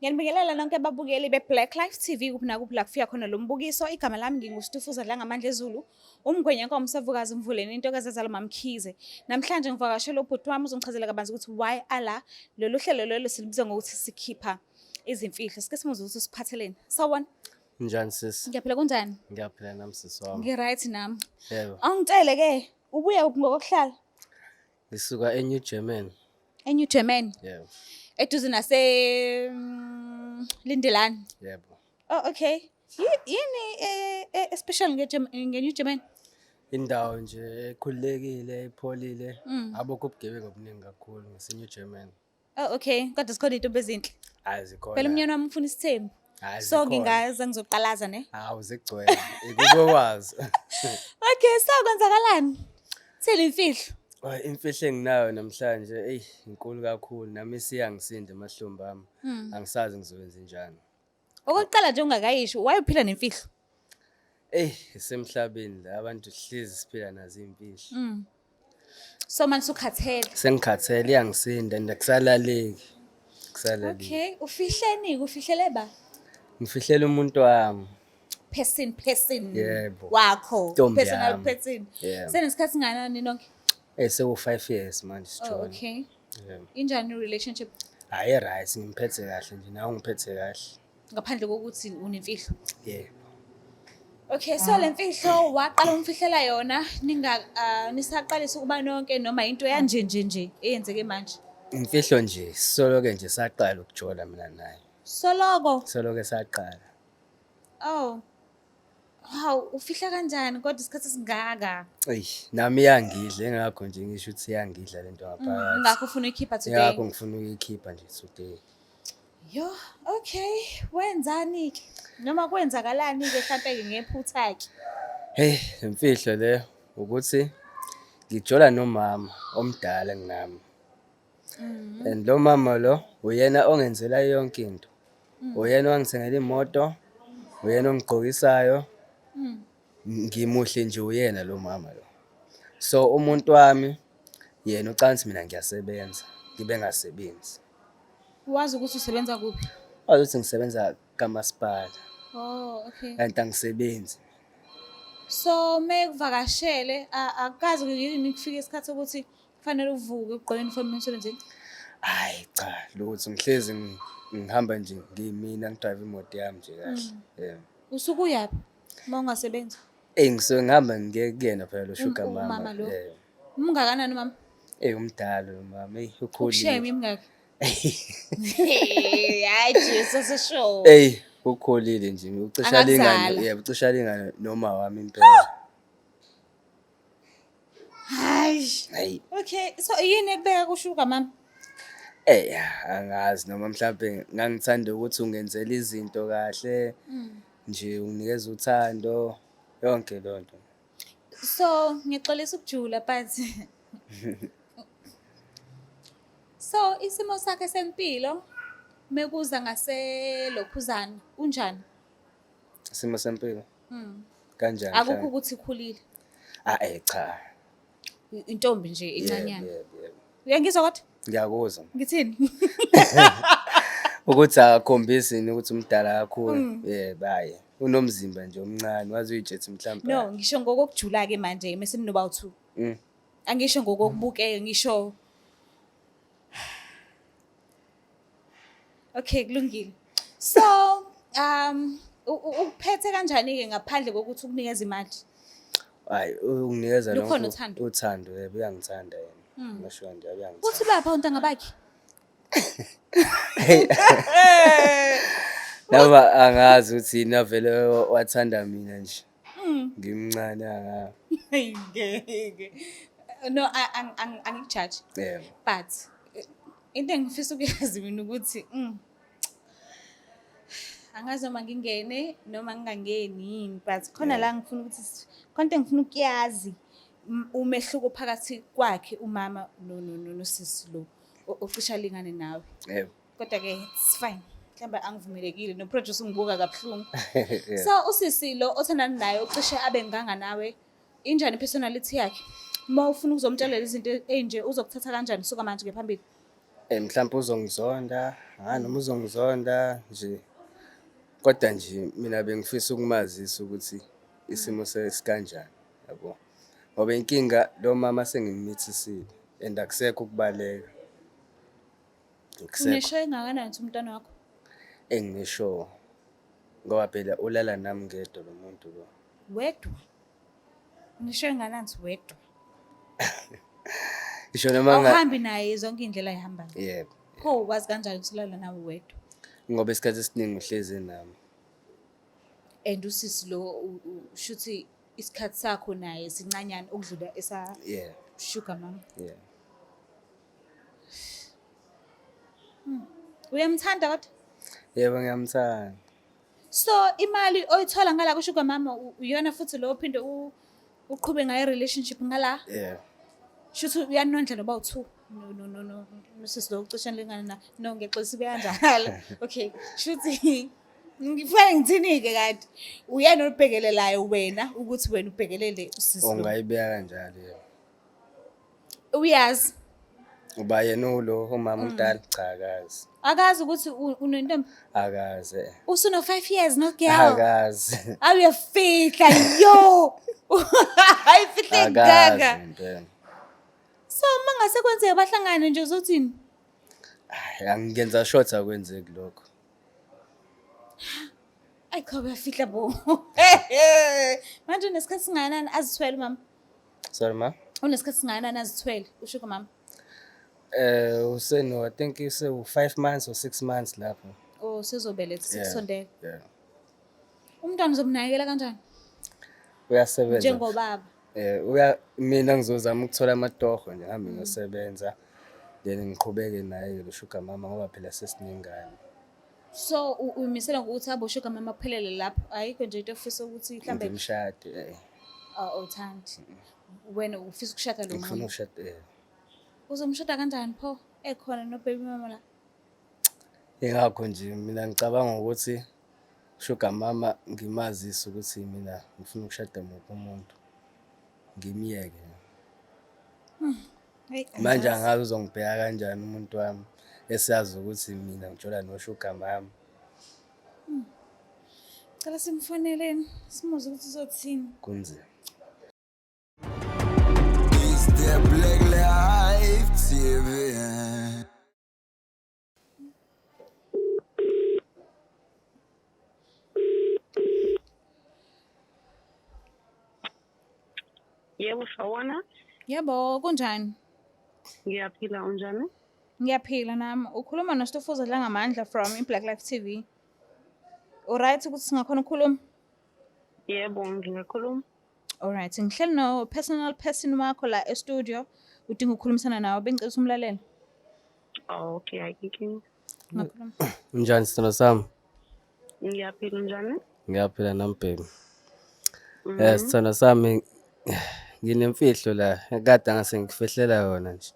Ngiyanibingelela nonke ababukeli be-Black Life TV kuphi nakuphi la kufika khona lo mbukiso. Igama lami nginguStufuza Dlangamandla Ezulu, umngwenya nkomo savukazi mvuleni intokazi ezalwa MaMkhize. Namhlanje ngivakashele ubhuti wami uzongichazela kabanzi ukuthi why ala lolu hlelo lolu silubiza ngokuthi sikhipha izimfihlo. Sike simuzwe ukuthi usiphatheleni. Sawubona. Njani sisi? Ngiyaphila kunjani? Ngiyaphila nami sisi wami. Ngi-right nami. Yebo. Awungitshele ke ubuya kuphi ngokokuhlala? Ngisuka eNew German. ENew German. Yebo. Eduze nase Lindelani. Yebo. Oh okay. Yini especial nge-New German? Indawo nje ekhululekile, ipholile. Abukho ubugebengu obuningi kakhulu ngase-New German. Oh okay, kodwa zikhona iy'ntombi ezinhle. Hayi zikhona. Phela umnyeni wami ufuna isithembu. Hhayi So zikhona. ngingaza ngizoqalaza ne. Hawu zigcwele. Ikube wazi. Okay, so kwenzakalani? Thini imfihlo? Hayi imfihlo enginayo namhlanje eyi inkulu kakhulu nami isiyangisinda emahlombe ami. Angisazi ngizokwenza njani. Okokuqala nje ungakayisho, why uphila nemfihlo? Eyi isemhlabeni la abantu hlezi siphila nazo iy'mfihlo. So manje usukhathele. Sengikhathele iyangisinda and akusalaleki. Akusalaleki. Okay, ufihleni ufihlele ba? Ngifihlela umuntu wami. Person person Yebo. wakho, Ntombi personal yami. person. Yebo. Senesikhathi singanani nonke? Eh seku 5 years manje Oh, sijona. okay. Yebo. Injani relationship Hayi right ngimphethe kahle nje nawe ungiphethe kahle. ngaphandle kokuthi unemfihlo? Yebo. Okay, so le mfihlo waqala umfihlela yona ninga nisaqalisa ukuba nonke noma into yanje nje nje eyenzeke manje. Imfihlo nje soloke nje saqala ukujola mina naye. Soloko. Soloke saqala. Oh. Hawu, ufihla kanjani kodwa isikhathi esingaka? Eyi nami iyangidla engakho nje ngisho ukuthi iyangidla lento ngaphakathi. Ngakho ufuna uyikhipha today. Ingakho ngifuna ukuyikhipha nje today. Yo, okay. Wenzani ke? Noma kwenzakalani ke mhlampe ke ngephutha ke? Hey, imfihlo le ukuthi ngijola nomama omdala kunami. And lo mama lo uyena ongenzela yonke into. Uyena owangithengela imoto, uyena ongigqokisayo. Ngimuhle nje uyena lo mama lo. So umuntu wami yena ucansi mina ngiyasebenza, ngibe ngasebenzi. Wazi ukuthi usebenza kuphi? Wazi ukuthi ngisebenza kamasipala Oh, okay. kanti angisebenzi. So mekuvakashele akukaze yini kufike isikhathi sokuthi kufanele uvuke ugqoke uniform emsebenzini? Hayi cha, lutho ngihlezi ngihamba nje ngiyimina ngidrayive imoto yami nje kahle. Yeah. Usuke uyaphi uma ungasebenzi? Eyi ngisuke ngihamba ngiye kuyena phela lo sugar Umama mama. lo. Yeah. Umngakanani umama? Eyi umdala lo mama, eyi Ukushaya ukhulile. imingaki? Hayi Jesu sisho. Eyi ukhulile nje, ucishe alingane, Angakuzala. yebo ucishe alingane noma wami impela. Hayi. Hayi. Okay, so yini ekubeka kushuka mama? Eyi angazi noma mhlampe ngangithanda ukuthi ungenzela izinto kahle nje unginikeza uthando yonke leyo nto. So ngixolisa ukujula but So isimo sakhe sempilo mekuza ngaselokhuzana unjani? Isimo sempilo kanjani? Akukho mhlawumbe? ukuthi ukhulile. Ah cha. Intombi nje Yebo, incanyana. yebo, yebo. Uyangizwa kodwa? Ngiyakuzwa. Ngithini? Ukuthi akakhombisi yini ukuthi umdala kakhulu. Yebo hayi. Unomzimba nje omncane waze uyitshethi mhlawumbe. No, ngisho ngokokujula ke manje mase ninoba u2. Angisho ngokokubukeka, ngisho Okay, kulungile. So, ukuphethe kanjani ke ngaphandle kokuthi ukunikeza imali? Hayi unginikeza Lukhona lonke uthando? uthando yebo uyangithanda yena. Ngisho kanje uyangithanda. Uthi bapha ontanga bakhe? Noma angazi ukuthi yini avele wathanda mina nje. Ngimncane anga. Ngeke. No, angikujaji. Yebo. But into engifisa ukuyazi mina ukuthi angazi noma ngingene noma ngingangeni yini but khona la ngifuna ukuthi khona into engifuna ukuyazi umehluko phakathi kwakhe umama nosisi lo ocishe alingane nawe. Yebo. Kodwa ke it's fine. Mhlawumbe angivumelekile no producer ungibuka kabuhlungu. Yeah. So usisi lo othandana naye ucishe abe nganga nawe injani personality yakhe? Uma ufuna ukuzomtshelela izinto ezinje uzokuthatha kanjani suka manje ke phambili? Mhlampe uzongizonda, noma uzongizonda nje, kodwa nje mina bengifisa ukumazisa ukuthi isimo sesikanjani, yabo. Ngoba inkinga lo mama sengimmithisile and akusekho ukubaleka. Akusekho. Uneshow engakanani ukuthi umntwana wakho? Engineshow ngoba phela ulala nami ngedwa lo muntu lo. Wedwa? Uneshow engakanani ukuthi wedwa? Ngisho noma Awuhambi naye zonke iy'ndlela ayihambayo? Yebo. Pho wazi kanjani ukuthi ulala nawe wedwa? Ngoba isikhathi esiningi uhlezi nami. And usisi lo shuthi isikhathi sakho naye sincanyana ukudlula esa sugar mama. Yeah. Uyamthanda kodwa? Yebo, ngiyamthanda. So imali oyithola ngala ku sugar mama uyona futhi lo ophinde uqhube ngayo relationship ngala? Yeah. Shuthi uyanondla noba u2. No no no no. Sisi lo ucishe lingana na. No, ngiyaxolisa ibe kanjalo. Okay. Shuthi ngifuna ngithini-ke kanti uyena olubhekelelayo wena ukuthi wena ubhekelele usisi lo. Ungayibeka kanjalo, yebo. Uyazi. Uba yena ulo umama umdala? Cha, akazi. Akazi ukuthi unentombi? Akazi. Usuno 5 years no girl. Akazi. Awuyafihla yo. Ayifihle Akazi gaga. impela. So mangase kwenzeka bahlangane nje uzothini? Hayi, angingenza short akwenzeki lokho. Ayi cha, uyafihla bo. Manje unesikhathi singakanani azithwele mama? Sorry ma. Unesikhathi singakanani azithwele usho mama? Useno I think use 5 months or 6 months lapho. Oh, sezobeletha Yeah. sekusondela. Yeah. Umntwana uzomnakekela kanjani? Uyasebenza. Njengobaba. Uya mina ngizozama ukuthola amatoho nje ngihambe ngiyosebenza. Then ngiqhubeke naye lo sugar mama ngoba phela sesinengane. So uyimisela ngokuthi abo sugar mama kuphelele lapho. Ayikho nje into ofisa ukuthi mhlambe ngimshade. Awuthandi. Wena ufisa ukushada lo Ngifuna muntu. ukushada. Uzomshada kanjani pho? Ekhona no baby mama la. Ingakho nje mina ngicabanga ukuthi sugar mama ngimazise ukuthi mina ngifuna ukushada muphi umuntu. Ngimiyeke. Hey, Manje angazi. angazi uzongibheka kanjani umuntu wami esiyazi ukuthi mina ngijola no sugar mama. Cela simfoneleni simuzwe ukuthi uzothini. Kunzima. It's the Black Life TV. Yebo, sawubona. Yebo, kunjani? Ngiyaphila, unjani? Ngiyaphila nami. Ukhuluma noStofuza Dlangamandla from iBlack Life TV. Alright ukuthi singakhona ukukhuluma? Yebo, ngingakhuluma. Alright, ngihleli no personal person wakho la e-studio. Udinga ukukhulumisana nawe, bengicela umlalele. Oh, okay, ayikho. Ngakhuluma. Unjani sithando sami? Ngiyaphila, unjani? Ngiyaphila nami baby. Sithando sami nginemfihlo la kade ngase ngikufihlela yona nje.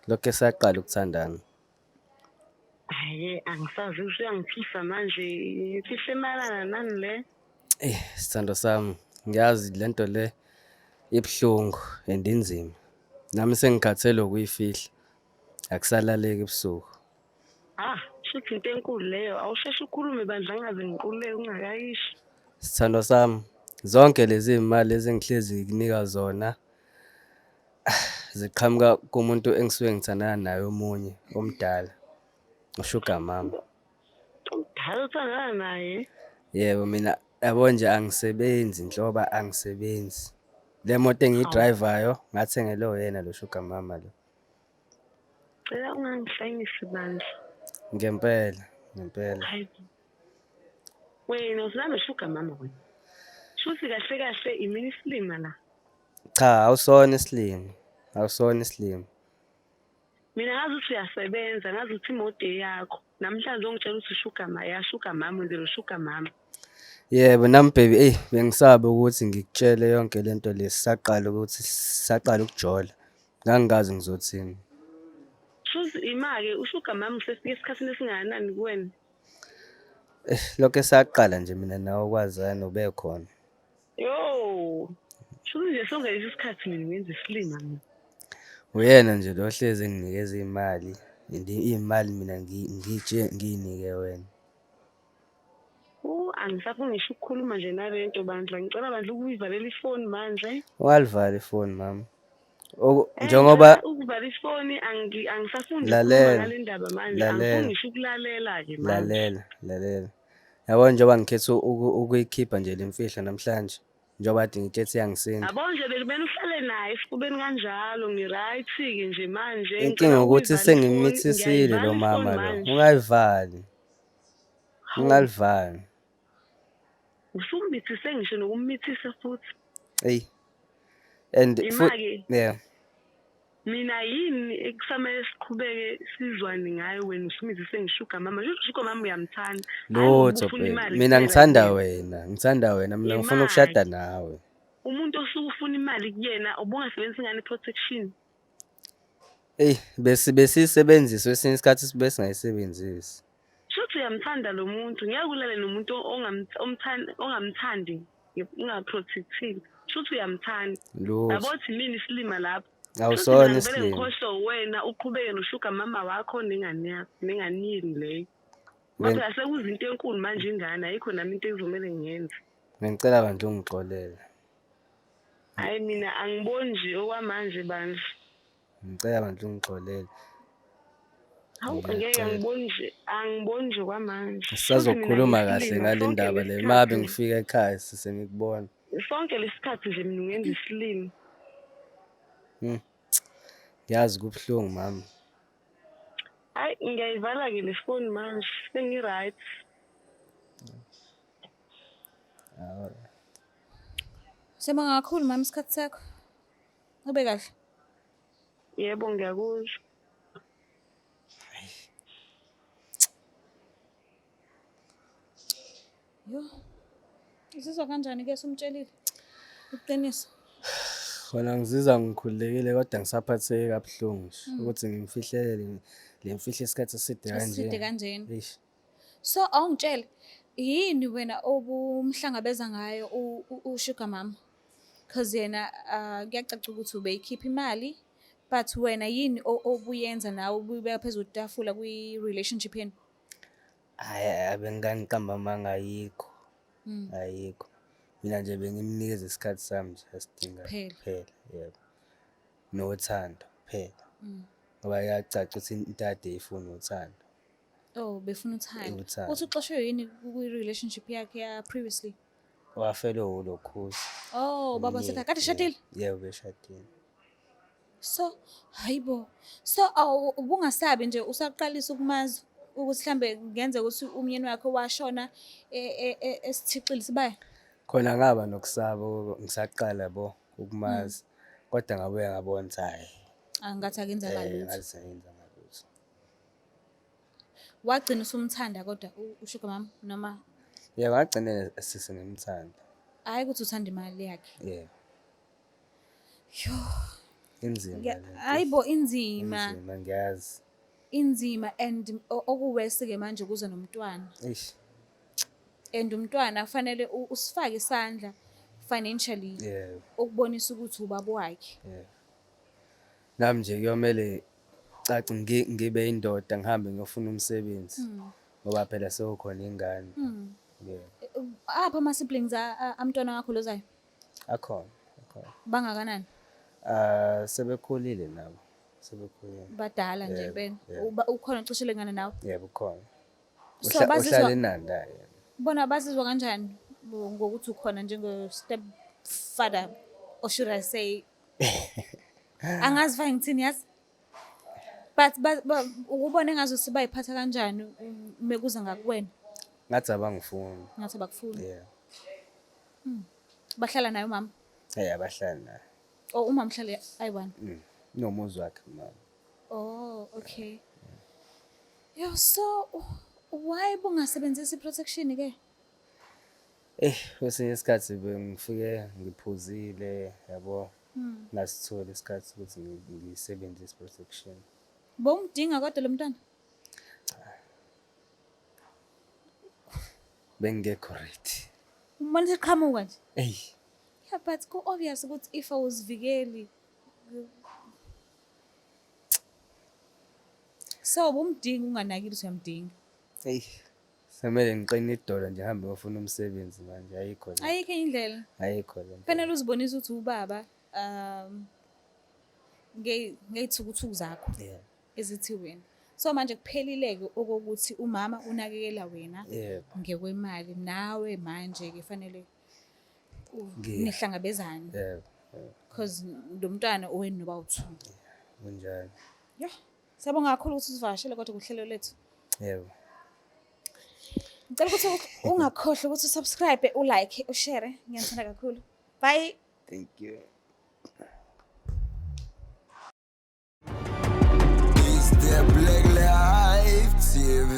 Lokho esaqala ukuthandana. Hayi, angisazi usuyangifihla manje. Imfihlo emalana nani le? Sithando sami, ngiyazi lento le ibuhlungu and inzima. Nami sengikhathele ukuyifihla. Akusalaleki ebusuku. Ah, shuthi into enkulu leyo. Awusheshe ukhulume bandla ngaze ngiquleke ungakayisho. Sithando sami, zonke lezi imali ezingihlezi ngikunika zona ziqhamuka kumuntu engisuke ngithandana naye omunye omdala, usugar mama. Omdala uthandana naye? Yebo, mina yabo nje angisebenzi nhloba, angisebenzi. Le moto engiyidrayivayo ngathengelwe yena lo sugar mama lo. Cela ungangihlanyisi bandla. Ngempela, ngempela. Hayi. Wena usilanda sugar mama wena. Shuthi kahle kahle imini isilima la. Cha, awusona isilima. Awusona isilima. Mina ngazi ukuthi uyasebenza, ngazi ukuthi imoto eyakho. Namhlanje ungitshela ukuthi sugar mama, ya sugar mama, wenzela sugar mama. Yebo, nami baby, bengisaba ukuthi ngikutshele yonke lento le saqala ukuthi saqala ukujola. Ngangingazi ngizothini. Shuthi ima-ke usugar mama usefike esikhathini esingakanani kuwena? Lokho esaqala nje mina nawe ukwazana ube khona. Yo, shuthi nje sonke lesi sikhathi mina ngenza isilima mina. Uyena nje lo hlezi enginikeza imali. And iy'mali mina ngije ngiy'nike wena. Angisafuni ngisho ukukhuluma nje nale nto bandla. Ngicela bandla ukuyivalela ifoni manje. Ungalivali ifoni mama. Eh, Njengoba ngicela ukuvala ifoni angisafuni nje ukukhuluma Lalela, ngale ndaba manje. lalela. Angifuni ngisho ukulalela-ke manje. Lalela, lalela. Yabo njengoba ngikhetha ukuyikhipha nje le mfihlo namhlanje, njengoba kade ngitshethe iyangisinda. Yabo nje bekumele uhlale naye esifubeni kanjalo, ngi-right-ke nje manje. Inkinga Ngicela ukuthi ukuyivala ifoni, sengimmithisile lo ngiyayivala mama ifoni lo. manje. Ungayivali. Hawu. Ungalivali. Usumithise ngisho nokummithisa futhi. Eyi. And Ima-ke. Yeah. Mina yini ekusamele siqhubeke sizwane ngayo wena usumithise ngishuga mama. Nje ushuga mama uyamthanda. Hhayi ngoba Lutho ufuna baby. imali Mina kuphela ngithanda kuyena. wena, ngithanda wena. Mina ngifuna Imali. ukushada nawe. Umuntu osuke ufuna imali kuyena ubungasebenzisi ngani i-protection? Eyi, besiyisebenzisa kwesinye isikhathi sibe singayisebenzisi. Shuthi uyamthanda lo muntu, ngeke ulale nomuntu ongamthandi, ungaprotectile. Shuthi uyamthanda. Lutho. Yabo ukuthi mina isilima lapho. Shuthi Awusona mina ngivele isilima. ngikhohlwe wena uqhubeke noshuga mama wakho nengane yakho, nengane yini leyo. Ngoba phela sekuza into enkulu manje ingane, ayikho nami into ekuzomele ngiyenze. Bengicela bandla ungixolele. Hhayi mina angiboni nje okwamanje bandla. Ngicela bandla ungixolele. Hawu ngeke Ngiyacela. angiboni nje, angiboni nje kwamanje. Sisazokhuluma Futhi mina kahle ngiyisilima, ngale sonke ndaba le. lesikhathi Mabe nje. ngifika ekhaya sise ngikubona. Sonke lesikhathi nje mina ungenza isilima. Ngiyazi kubuhlungu mama. Hayi ngiyayivala-ke le foni manje, sengi-right. Siyabonga kakhulu mama isikhathi sakho. Ube kahle. Yebo ngiyakuzwa. Yo. Uzizwa kanjani ke sumtshelile? Iqiniso. Khona ngizizwa ngikhululekile kodwa ngisaphatheke kabuhlungu nje ukuthi ngimfihlele le mfihlo isikhathi eside kanje. Eside kanjena. Eish. So awungitshele yini wena obumhlangabeza ngayo uSugar Mama? Cause yena kuyacaca ukuthi ubeyikhipha imali but wena yini obuyenza nawe ubuyibeka phezu kwetafula kwi-relationship yenu? Hhayi, benginganiqamba amanga ayikho. Ayikho. Mina nje bengimnikeza isikhathi sami nje asidinga Kuphela. kuphela, yebo. Nothando kuphela. Ngoba kuyacaca ukuthi into ade eyifuna uthando. Oh, befuna uthando. Uthando. Uthi uxoshwe yini kwi-relationship yakhe ya previously? Wafelwe wulokhuza. Oh, baba sekhaya. Kade eshadile? Yebo, beshadile. So, hayibo. So ubungasabi nje usaqalisa ukumazi ukuthi mhlambe kungenzeka ukuthi umyeni wakhe washona esithixile sibaya? Khona ngaba nokusaba ngisaqala bo ukumazi. Kodwa ngabuye ngabona ukuthi hhayi. Angathi akenzanga lutho. Ngathi akenzanga lutho. Wagcina usumthanda kodwa uSugar Mama noma? Yebo, ngagcina sise ngimthanda. Hhayi ukuthi uthanda imali yakhe. Yebo. Yo. Inzima le nto. Hayibo inzima. Inzima ngiyazi. Inzima and okuwesi ke manje kuza nomntwana. Eish. And umntwana kufanele usifake isandla financially. Yebo. Ukubonisa ukuthi ubaba wakhe. Yebo. Nami nje kuyomele cace ngibe indoda ngihambe ngiyofuna umsebenzi. Ngoba phela sekukhona ingane. Yebo. Apha ama siblings amntwana wakho lozayo? Akhona, akhona. Bangakanani? Sebekhulile nabo. Sebekhulile. Badala nje Yebo, impela. yebo. Ukhona ocishe lengane nawe? Yebo, ukhona. So, bazizwa Uhlala eNanda yena. Bona bazizwa kanjani ngokuthi ukhona njenge step father or should I say? Angazi fine ngithini yazi? But ukubona engazuthi bayiphatha kanjani mekuza ngakuwena? Ngathi abangifuni. Ngathi abakufuni. Yeah. Bahlala naye umama? Hey, abahlali naye. Oh, umama uhlala ayi-one. Unomuzi wakhe umama. Oh, okay. Yo, so why bungasebenzisi i-protection ke? Kwesinye isikhathi bengifike ngiphuzile, yabo. Ngasithola isikhathi ukuthi ngisebenzise i-protection. Bowumdinga kodwa lo mntwana? Cha. Bengekho ready. Umbona seqhamuka nje? Eyi. Yeah, but ku-obvious ukuthi if awuzivikeli. So ubumdinga unganakile ukuthi uyamdinga. Eyi, semele ngiqine idolo nje ngihambe ngiyofuna umsebenzi manje, ayikho le. Ayikho enye indlela. Ayikho le. Kufanele uzibonise ukuthi ubaba ngey'thukuthuku zakho ezithi wena. So manje kuphelile-ke okokuthi umama unakekela wena ngekwemali, nawe manje-ke fanele nihlangabezane. Yebo. Because lo mntwana owenu noba u-two. Kunjalo. Yeah. Siyabonga kakhulu ukuthi usivakashele kodwa kuhlelo lethu. Yebo. Ngicela ukuthi ungakhohlwa ukuthi usubscribe, ulike, ushare. Ngiyanithanda kakhulu. Bye. Thank you. It's the Black Life TV.